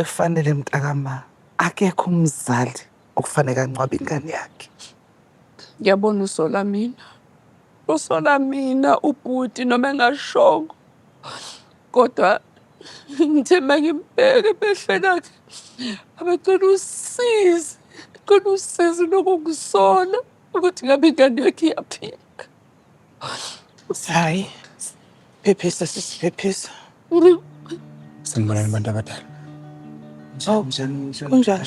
Bekufanele mntakama akekho umzali okufanele angcwabe ingane yakhe. Ngiyabona usola mina. Usola mina ubhuti noma engashongo. Kodwa ngithe uma ngimbheka emehlweni akhe abecela usizi, ecela usizi lokungisola ukuthi ngabe ingane yakhe iyaphila. Hayi, phephisa sisi, phephisa. Sanibonani bantu abadala. Oh, kunjani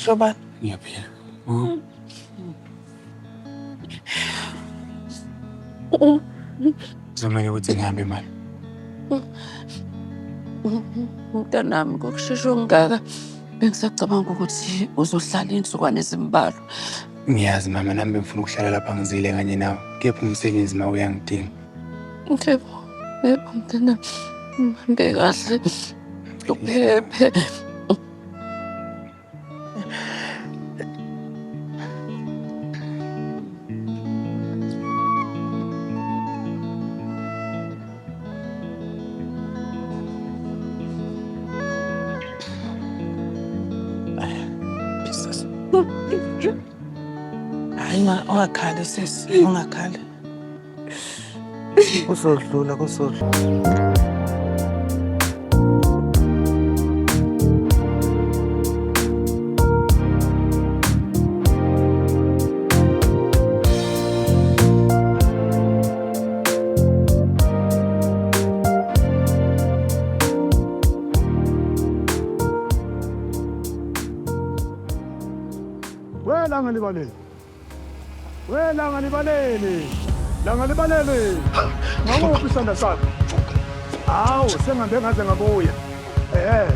Hlobana? Ngiyaphila. Kuzomele ukuthi ngihambe mali. Mntanami, ngokushesha okungaka bengisacabanga ukuthi uzohlala iy'nsukwana ezimbalwa. Ngiyazi mama, nami bengifuna ukuhlala lapha ngizile kanye nawe, kepha umsebenzi ma uyangidinga. Yebo, yebo mntanami, uhambe kahle, uphephe. Hayi ma, ungakhali sisi, ungakhali. Kuzodlula, kuzodlula. We langa libalele. We langa libalele. Langa libalele. Ngakuphi isandla sakho? Hawu, sengihambe ngaze ngabuya. Eh.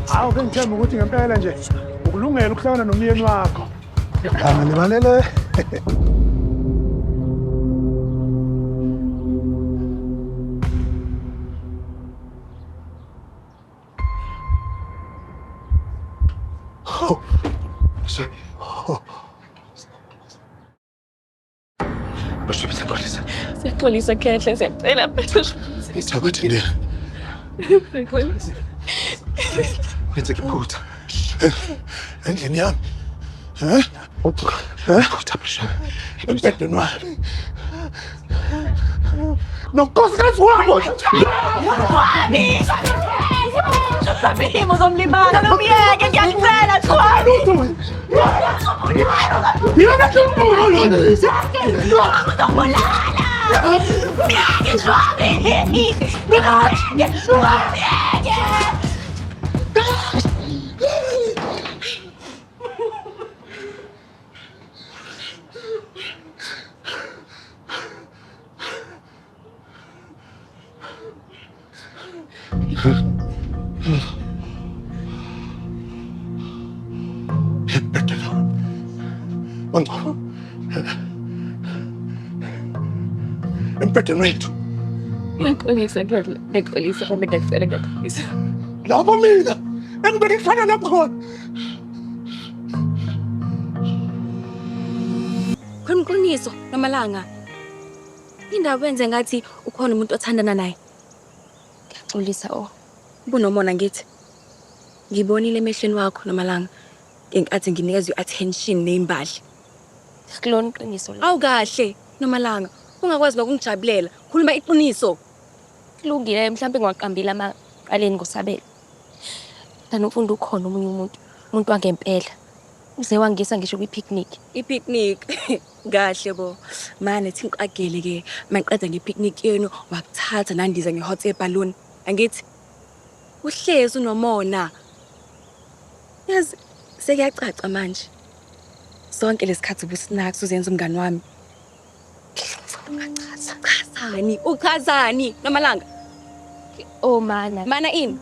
Hawu bengithemba ukuthi ngempela nje ukulungela ukuhlangana nomyeni wakho. Langa libalele. Siyaxolisa. Siyaxolisa Khehle, siyacela mfethu. Ithabathi le. Siyaxolisa. Kwenzeka iphutha. Endlini yami. Eh? Iphutha bishop. Embhedeni wami. Nonkosikazi wami. Uzomlimala nomyeke ngiyakucela Thwani. Uzomulala. Myeke Thwani. Myeke. Embhedeni wami. Mangcobo. Embhedeni wethu. Ngiyaxolisa Khehle, ngiyaxolisa, ngiyacela ngiyaxolisa. Lapho mina engibeke kuhlala lapho khona. Khona iqiniso nomalanga. Indawo wenze ngathi ukhona umuntu othandana naye. Ngiyaxolisa oh. Ubunomona ngithi. Ngibonile emehlweni wakho nomalanga ngenkathi nginikeza i-attention nezimbali. Akulona iqiniso lo. Awu kahle nomalanga, ungakwazi nokungijabulela. Khuluma iqiniso. Kulungile mhlawumbe ngiwaqambile amaqaleni ngosabelo. Mntana ukhona omunye umuntu, umuntu wangempela. Uze wangisa ngisho kwi-picnic. I-picnic. Kahle bo. Mane thi ngiqagele ke maqeda nge-picnic yenu wakuthatha nandiza nge-hot air balloon. Angithi uhlezi unomona. Yazi sekuyacaca manje. Sonke lesikhathi ubusinaks uzenza umngani wami. Ungachaza. Uchazani? Uchazani? Nomalanga. Oh mana. Mana ini?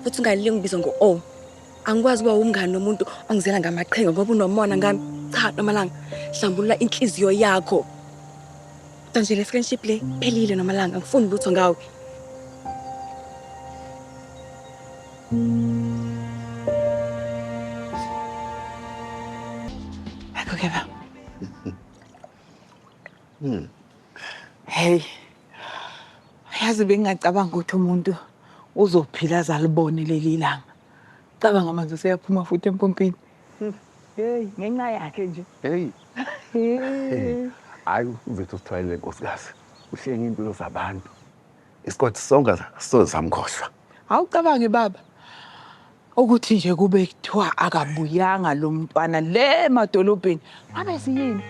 Futhi ungalingi ngibizwa ngo-O. Angikwazi ukuba umngani nomuntu ongizela ngamaqhinga ngoba unomona ngami. Cha Nomalanga, hlambulula inhliziyo yakho. Kodwa nje le friendship le phelile Nomalanga, angifuni lutho ngawe. Akho ke ba. Hey. Yazi bengingacabanga ukuthi umuntu uzophila azalibone leli langa. Cabanga manje useyaphuma futhi empompini. Hey, ngenxa yakhe nje. Hey. Hey. Hayi uzethu usithwalele nkosikazi. Uhlenge impilo zabantu. Isikwathi sonke soze samkhohlwa. Awucabange baba ukuthi nje kube kuthiwa akabuyanga lo mntwana le emadolobheni. Ngabe siyini?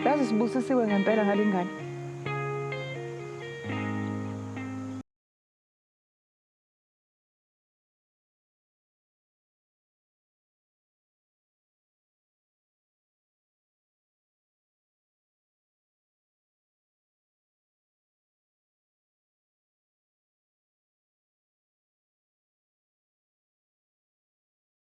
Yazi sibusisiwe ngempela ngalengane.